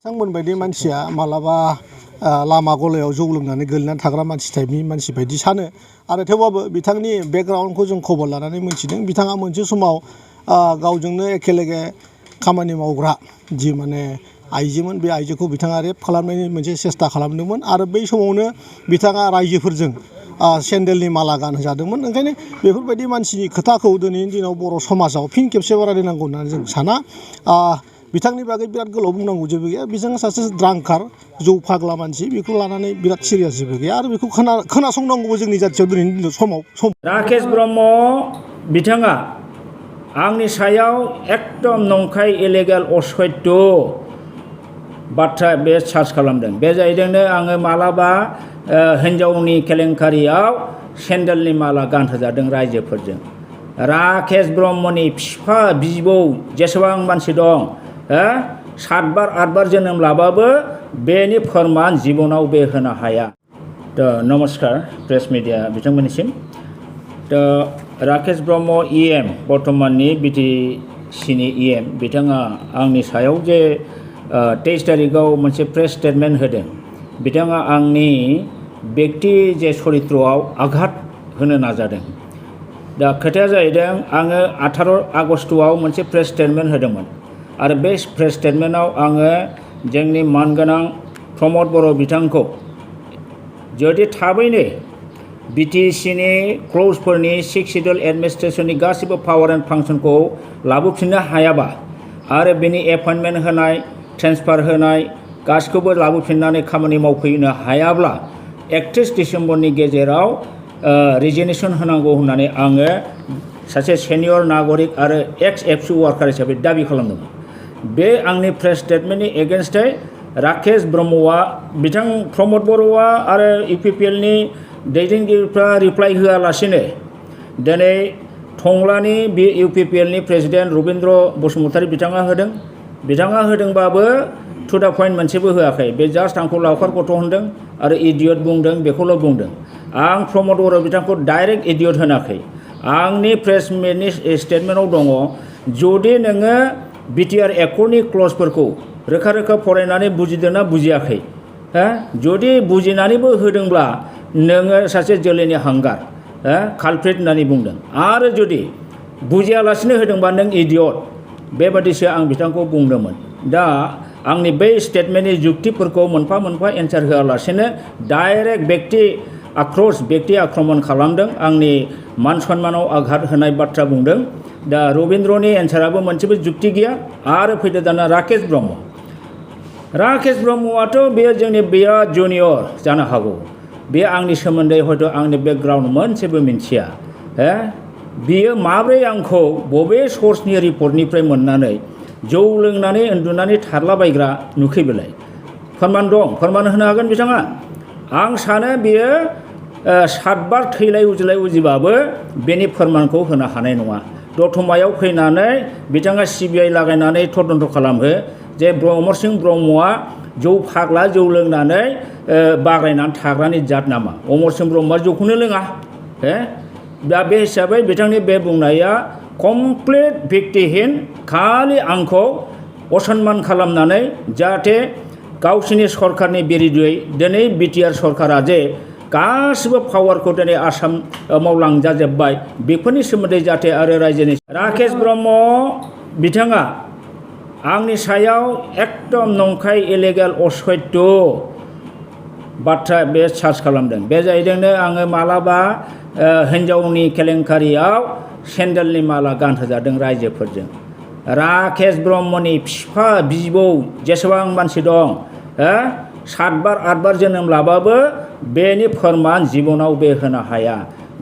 बिथांमोन बायदि मानसिया मालाबा लामा गलायाव जौ लोंनानै गोलैनानै थाग्रा मानसि टाइपनि मानसि बायदि सानो आरो थेवबाबो बिथांनि बेकग्राउन्डखौ जों खबर लानानै मोनथिदों बिथाङा मोनसे समाव गावजोंनो एखेलेगे खामानि मावग्रा जि माने आइजोमोन बे आइजोखौ बिथाङा रेप खालामनायनि मोनसे सेस्था खालामदोंमोन आरो बै समावनो बिथाङा रायजोफोरजों सेन्देलनि माला गानहोजादोंमोन। ओंखायनो बेफोरबायदि मानसिनि खोथाखौ दिनैनि दिनाव बर' समाजाव फिन खेबसेबाव रायलायनांगौ होननानै जों साना। बिथांनि बागै बिराद गोलाव बुंनांगौ जेबो गैया। बिथाङा सासे द्रांकार जौ फाग्ला मानसि बेखौ लानानै बिराद सिरियास जेबो गैया आरो बेखौ खोनासंनांगौबो जोंनि जाथियाव दिनैनि दिनाव सम। राकेश ब्रह्म बिथाङा आंनि सायाव एकदम नंखाय इलिगेल असैध' बाथ्रा बे चार्ज खालामदों। बे जाहैदोंनो आङो मालाबा हिन्जावनि केलेंकारियाव सेन्देलनि माला गानहोजादों रायजोफोरजों। राकेश ब्रह्मनि बिफा बिबौ जेसेबां मानसि दं 7 बार 8 बार जोनोम लाबाबो बेनि फोरमान जिबनाव बे होनो हाया। नमस्कार प्रेस मिडिया बिथांमोननिसिम। राकेश ब्रह्म EM बर्तमाननि BTCनि EM बिथाङा आंनि सायाव जे 23 तारिखआव मोनसे प्रेस स्टेटमेन्ट होदों। बिथाङा आंनि बेक्ति जे सरित्रआव आघात होनो नाजादों। दा खोथाया जाहैदों आङो 18 आगस्टआव मोनसे प्रेस स्टेटमेन्ट होदोंमोन आरो बे प्रेस स्टेटमेन्टआव आङो जोंनि मानगोनां प्रमद बर' बिथांखौ जुदि थाबैनो BTCनि क्ल'जफोरनि 6 शिड्युल एडमिनिस्ट्रेसननि गासिबो पावार एन्ड फांसनखौ लाबोफिननो हायाबा आरो बेनि एपइन्टमेन्ट होनाय ट्रेन्सफार होनाय गासिखौबो लाबोफिननानै खामानि मावफैनो हायाब्ला 31 डिसेम्बरनि गेजेराव रिजिगनेसन होनांगौ होननानै आङो सासे सेनियर नागरिक आरो एक्स एबसु वार्कार हिसाबै दाबि खालामदोंमोन। बे आंनि प्रेस स्टेटमेन्टनि एगेन्स्टै राकेश ब्रह्मआ बिथां प्रमद बर'आ आरो UPPLनि दैदेनगिरिफ्रा रिप्लाइ होआलासिनो दिनै टंलानि बे UPPLनि प्रेसिडेन्ट रबिन्द्र बसुमतारी बिथाङा होदों। बिथाङा होदोंबाबो टु दा पइन्ट मोनसेबो होआखै। बे जास्ट आंखौ लावखार गथ' होनदों आरो इडियट बुंदों बेखौल' बुंदों। आं प्रमद बर' बिथांखौ डाइरेक्ट इडियट होनाखै। आंनि प्रेस मिटनि स्टेटमेन्टआव दङ जुदि नोङो BTR एकर्डनि क्लजफोरखौ रोखा रोखा फरायनानै बुजिदोंना बुजियाखै जुदि बुजिनानैबो होदोंब्ला नोङो सासे जोलैनि हांगार कालप्रिट होननानै बुंदों आरो जुदि बुजियालासिनो होदोंबा नों इडियट बेबादिसो आं बिथांखौ बुंदोंमोन। दा आंनि बै स्टेटमेन्टनि जुक्तिफोरखौ मोनफा मोनफा एन्सार होआलासिनो डाइरेक्ट बेक्ति आक्रमन खालामदों। आंनि मान सन्मानाव आघात होनाय बाथ्रा बुंदों। दा रबिन्द्रनि एन्साराबो मोनसेबो जुक्ति गैया आरो फैदो दाना राकेश ब्रह्मआथ' बेयो जोंनि बिराद जुनियर जानो हागौ। बे आंनि सोमोन्दै हयथ' आंनि बेकग्राउन्ड मोनसेबो मिन्थिया। बियो माब्रै आंखौ बबे सर्सनि रिपर्टनिफ्राय मोननानै जौ लोंनानै उन्दुनानै थारलाबायग्रा नुखैबोलाय? फोरमान दं, फोरमान होनो हागोन बिथाङा। आं सानो बियो 7 बार थैलाय उजिलाय उजिबाबो बेनि फोरमानखौ होनो हानाय नङा। दतमायाव फैनानै बिथाङा CBI लागायनानै तदन्त खालामहो जे अमर सिंह ब्रह्मआ जौ फाग्ला जौ लोंनानै बाग्रायनानै थाग्रानि जात नामा? अमर सिंह ब्रह्मआ जौखौनो लोङा। दा बे हिसाबै बिथांनि बे बुंनाया कमप्लिट भित्तिहीन। खालि आंखौ असनमान खालामनानै जाहाथे गावसिनि सरकारनि बिरुदै दिनै BTR सरकारा जे गासिबो पावारखौ दिनै आसामाव लांजाजोब्बाय बेफोरनि सोमोन्दै जाहाथे आरो रायजोनि राकेश ब्रह्म बिथाङा आंनि सायाव एकदम नंखाय इलिगेल असैध' बाथ्रा बे चार्ज खालामदों। बे जाहैदोंनो आङो मालाबा हिन्जावनि केलेंकारियाव सेन्देलनि माला गानहोजादों रायजोफोरजों। राकेश ब्रह्मनि बिफा बिबौ जेसेबां मानसि दं 7 बार 8 बार जोनोम लाबाबो बेनि फोरमान जिबनाव बे होनो हाया।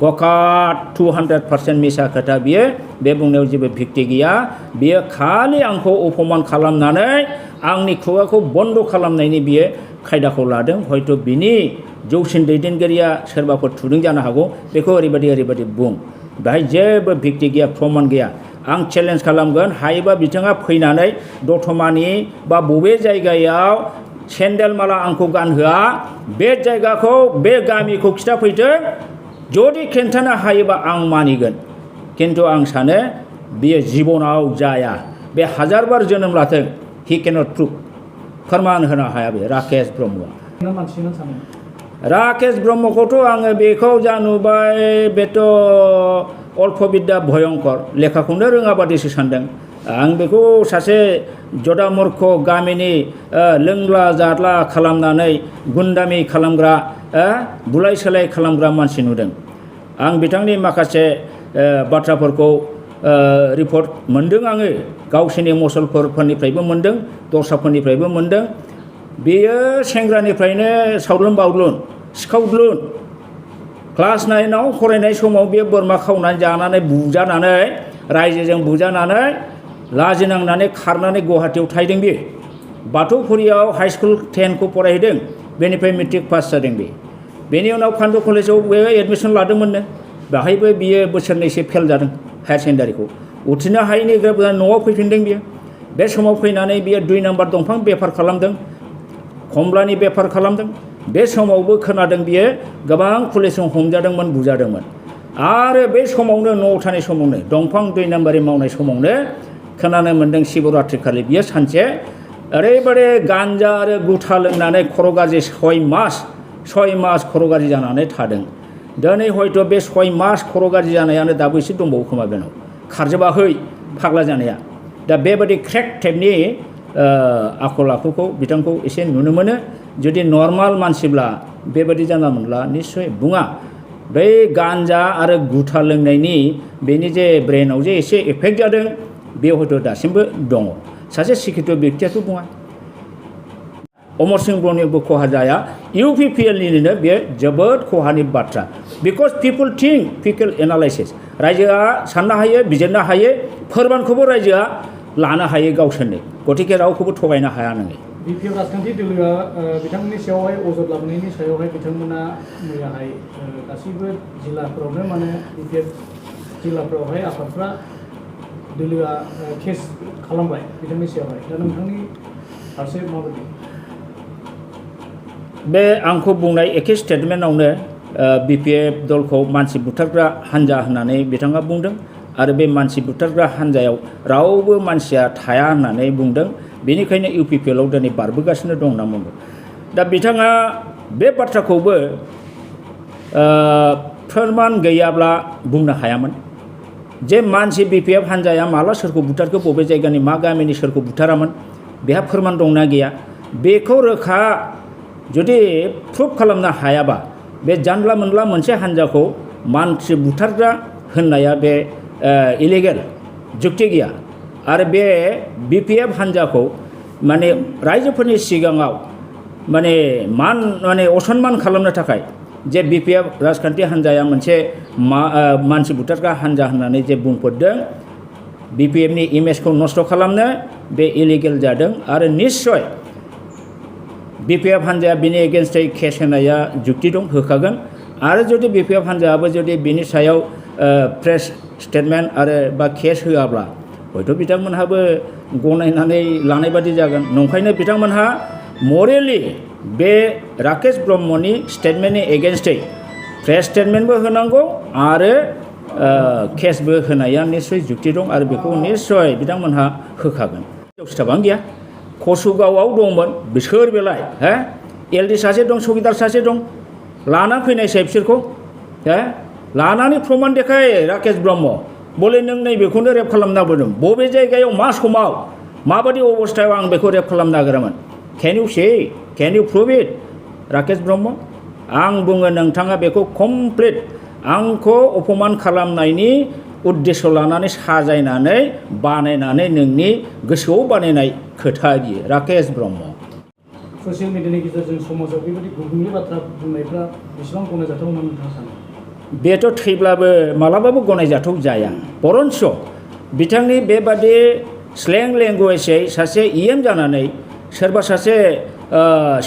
गकाट 200% मिसा खोथा बियो। बे बुंनायाव जेबो भित्ति गैया। बियो खालि आंखौ अपमान खालामनानै आंनि खुगाखौ बन्द खालामनायनि बियो खायदाखौ लादों। हयथ' बिनि जौसिन दैदेनगिरिया सोरबाफोर थुदों जानो हागौ। बेखौ ओरैबायदि बुं। बेहाय जेबो भित्ति गैया, प्रमान गैया। आं चेलेन्ज खालामगोन हायोबा बिथाङा फैनानै दतमानि बा बबे जायगायाव सेन्देल माला आंखौ गानहोआ बे जायगाखौ बे गामिखौ खिथाफैथों। जुदि खिन्थानो हायोबा आं मानिगोन। खिन्थु आं सानो बियो जिबनाव जाया। बे 1000 बार जोनोम लाथों, he cannot prove। फोरमान होनो हाया बे राकेश ब्रह्मआ मानसिनो सानो राकेश ब्रह्मखौथ' आङो बेखौ जा नुबाय बेथ' अल्प बिद्या भयंकर लेखाखौनो रोङा बादिसो सानदों आं बेखौ सासे जदा मूर्ख गामिनि लोंला जादला खालामनानै गुन्दामि खालामग्रा बुलाय सोलाय खालामग्रा मानसि नुदों आं बिथांनि माखासे बाथ्राफोरखौ रिपर्ट मोनदों आङो गावसिनि मुसलफोरनिफ्रायबो मोनदों दस्राफोरनिफ्रायबो मोनदों बेयो सेंग्रानिफ्रायनो सावलुन बावलुन सिखावलुन क्लास 9आव फरायनाय समाव बे बोरमा खावनानै जानानै बुजानानै रायजोजों बुजानानै लाजिनांनानै खारनानै गुवाहाटीयाव थाहैदों बे बाथौफुरियाव हाई स्कुल 10खौ फरायहैदों बेनिफ्राय मेट्रिक पास जादों बेनि उनाव फान्डु कलेजाव बे एडमिसन लादोंमोननो बेहायबो बियो बोसोरनैसो फेल जादों हायार सेकेन्डारिखौ उथ्रिनो हायैनि न'आव फैफिनदों बियो बे समाव फैनानै बियो 2 नाम्बार दंफां बेफार खालामदों खमलानि बेफार खालामदों बे समावबो खोनादों बियो गोबां पुलिसजों हमजादोंमोन बुजादोंमोन आरो बे समावनो न'आव थानाय समावनो दंफां 2 नाम्बारि मावनाय समावनो खोनानो मोन्दों शिवरात्रि खालि बियो सानसे ओरैबादि गान्जा आरो गुथा लोंनानै खर' गाज्रि 6 मास खर' गाज्रि जानानै थादों दिनै हयथ' बे 6 मास खर' गाज्रि जानायानो दाबो एसे दंबावो खोमा बेनाव खारजोबाखै फाग्ला जानाया दा बेबादि क्रेक टाइपनि आखल आखुखौ बिथांखौ एसे नुनो मोनो जुदि नर्माल मानसिब्ला बेबादि जानला मोनला निस्सय बुङा बै गान्जा आरो गुथा लोंनायनि बेनि जे ब्रेनाव जे एसे एफेक्ट जादों बे हयथ' दासिमबो दङ सासे शिक्षित व्यक्तियाथ' बुङा अमर सिंह ब्रह्मनिबो खहा जाया इउपिपिएलनिनो बे जोबोद खहानि बाथ्रा because people think people analysis रायजोआ साननो हायो बिजिरनो हायो फोरमानखौबो रायजोआ लानो हायो गावसोरनो गतिके रावखौबो थगायनो हाया नोङो बिपिएफ राजखान्थि दोलोआ बिथांमोननि सायावहाय अजद लाबोनायनि सायावहाय बिथांमोना मैयाहाय गासैबो जिल्लाफोरावनो माने बिपिएफ जिल्लाफोरावहाय आफादफ्रा दोलोआ केस खालामबाय बिथांनि सायावहाय दा नोंथांनि फारसे माबायदि बे आंखौ बुंनाय एखे स्टेटमेन्टआवनो बिपिएफ दलखौ मानसि बुथारग्रा हान्जा होननानै बिथाङा बुंदों आरो बे मानसि बुथारग्रा हान्जायाव रावबो मानसिया थाया होननानै बुंदों बेनिखायनो इउपिपिएलआव दिनै बारबोगासिनो दं होनना बुंदों दा बिथाङा बे बाथ्राखौबो फोरमान गैयाब्ला बुंनो हायामोन जे मानसि बिपिएफ हान्जाया माला सोरखौ बुथारखो बबे जायगानि मा गामिनि सोरखौ बुथारामोन बेहा फोरमान दंना गैया बेखौ रोखा जुदि प्रुफ खालामनो हायाबा बे जानला मोनला मोनसे हान्जाखौ मानसि बुथारग्रा होननाया बे इलिगेल जुक्ति गैया आरो बे बिपिएफ हान्जाखौ माने रायजोफोरनि सिगाङाव माने असनमान खालामनो थाखाय जे बिपिएफ राजखान्थि हान्जाया मोनसे मानसि बुथारग्रा हान्जा होननानै जे बुंफोरदों बिपिएफनि इमेजखौ नस्थ' खालामनो बे इलिगेल जादों आरो निस्सय बिपिएफ हान्जाया बिनि एगेन्स्टै केस होनाया जुक्ति दं होखागोन आरो जुदि बिपिएफ हान्जायाबो जुदि बिनि सायाव प्रेस स्टेटमेन्ट आरो बा केस होआब्ला हयथ' बिथांमोनहाबो गनायनानै लानाय बादि जागोन नंखायनो बिथांमोनहा मरेलि बे राकेश ब्रह्मनि स्टेटमेन्टनि एगेन्स्टै प्रेस स्टेटमेन्टबो होनांगौ आरो केसबो होनाया निस्सय जुक्ति दं आरो बेखौ निस्सय बिथांमोनहा होखागोन स्टाफआनो गैया कसुगावआव दंमोन बिसोर बेलाय एलडि सासे दं सुगिदार सासे दं लाना फैनायसै बिसोरखौ लानानै प्रमान देखाय राकेश ब्रह्म बले नों नैबेखौनो रेप खालामना बोदों बबे जायगायाव मा समाव माबादि अबस्थायाव आं बेखौ रेप खालामनो नागिरामोन can you prove it Rakesh Brahma आं बुङो नोंथाङा बेखौ कमप्लिट आंखौ अपमान खालामनायनि उद्देश्य लानानै साजायनानै बानायनानै नोंनि गोसोआव बानायनाय खोथा बियो राकेश ब्रह्म ससियेल मिडियानि गेजेरजों समाजाव बेबायदि गुबुंले बाथ्रा बुंनायफ्रा बेसेबां गनायजाथाव होनना नोंथाङा सानो बेथ' थैब्लाबो मालाबाबो गनायजाथाव जाया बरन्स बिथांनि बेबादि स्लें लेंगुवेजै सासे इएम जानानै सोरबा सासे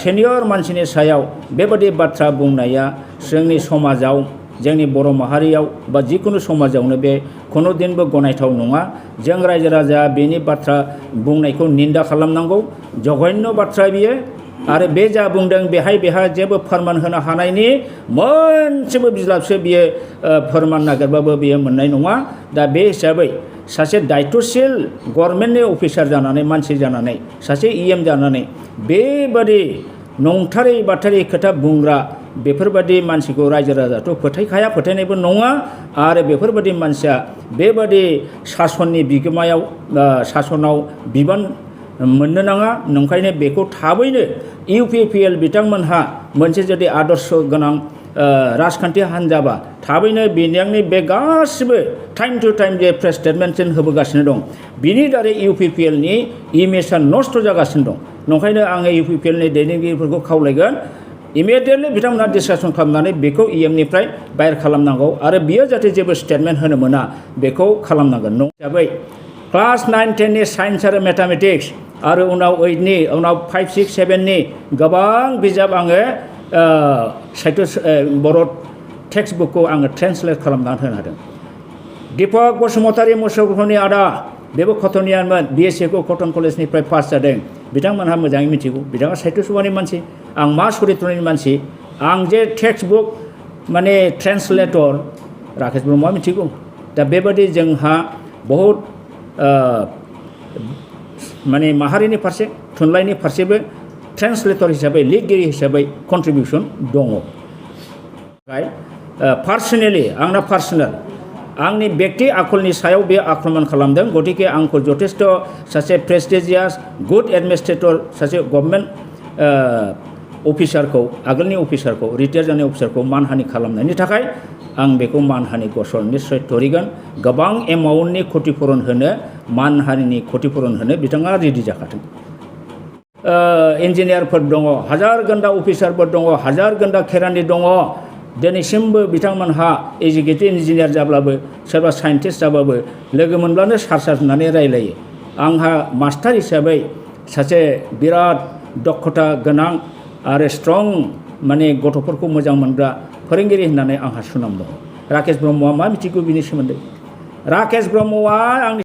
सेनियर मानसिनि सायाव बेबादि बाथ्रा बुंनाया जोंनि समाजाव जोंनि बर' माहारियाव बा जिखुनु समाजावनो बे खुनु दिनबो गनायथाव नङा जों रायजो राजा बेनि बाथ्रा बुंनायखौ निन्दा खालामनांगौ जघन्य बाथ्रा बियो आरो बे जा बुंदों बेहा जेबो फोरमान होनो हानायनि मोनसेबो बिजाबसो बियो फोरमान नागिरबाबो बियो मोननाय नङा दा बे हिसाबै सासे दायित्वशील गभर्नमेन्टनि अफिसार जानानै मानसि जानानै सासे EM जानानै बेबादि नंथारै बाथारै खोथा बुंग्रा बेफोरबादि मानसिखौ रायजो राजाथ' फोथायखाया फोथायनायबो नङा आरो बेफोरबादि मानसिया बेबादि सासननि बिगोमायाव सासनाव बिबान मोननो नाङा नंखायनो बेखौ थाबैनो UPPL बिथांमोनहा मोनसे जुदि आदर्श गोनां राजखान्थि हान्जाबा थाबैनो बिथांनि बे गासिबो टाइम टु टाइम जे प्रेस स्टेटमेन्ट होबोगासिनो दं बिनि दारै UPPL नि इमेजआ नस्थ' जागासिनो दं नंखायनो आङो UPPL नि दैदेनगिरिफोरखौ खावलायगोन इमिडियेटलि बिथांमोना डिसकासन खालामनानै बेखौ EM निफ्राय बाहेर खालामनांगौ आरो बियो जाहाथे जेबो स्टेटमेन्ट होनो मोना बेखौ खालामनांगोन न हिसाबै क्लास 9, 10 नि साइन्स आरो मेथामेटिक्स आरो उनाव 8 नि उनाव 5, 6, 7 नि गोबां बिजाब आङो बर' टेक्सट बुकखौ आङो ट्रेन्सलेट खालामनानै होनो हादों दीपक बसुमतारी मुसलपुरनि आदा बेबो कटनियानमोन BSc खौ कटन कलेजनिफ्राय पास जादों बिथांमोनहा मोजाङै मिथिगौ बिथाङा साहित्य सभानि मानसि आं मा चरित्रनि मानसि आं जे टेक्सट बुक माने ट्रेन्सलेटर राकेश ब्रह्मआ मिथिगौ दा बेबादि जोंहा बहुद माने माहारिनि फारसे थुनलाइनि फारसेबो ट्रेन्सलेटर हिसाबै लिरगिरि हिसाबै कन्ट्रिबिउसन दङ पार्सनेलि आंना पार्सनेल आंनि व्यक्ति आखलनि सायाव बे आक्रमण खालामदों गतिके आंखौ जथेस्थ सासे प्रेस्टिजियास गुड एडमिनिस्ट्रेटर सासे गभर्नमेन्ट अफिसारखौ आगोलनि अफिसारखौ रिटायार जानाय अफिसारखौ मानहानि खालामनायनि थाखाय आं बेखौ मानहानि गसर निस्सय तरिगोन गोबां एमाउन्टनि क्षतिपूरण होनो मानहानिनि क्षतिपूरण होनो बिथाङा रेडि जाखादों इन्जिनियारफोर दङ हाजार गन्दा अफिसारफोर दङ हाजार गन्दा खेरानि दङ दिनैसिमबो बिथांमोनहा एजुकेटेड इन्जिनियार जाब्लाबो सोरबा साइन्टिस्ट जाबाबो लोगो मोनब्लानो सार होननानै रायलायो आंहा मास्टार हिसाबै सासे बिराद दक्षता गोनां आरो स्ट्रं माने गथ'फोरखौ मोजां मोनग्रा फोरोंगिरि होननानै आंहा सुनाम दङ राकेश ब्रह्मआ मा मिथिगौ बिनि सोमोन्दै राकेश ब्रह्मआ आंनि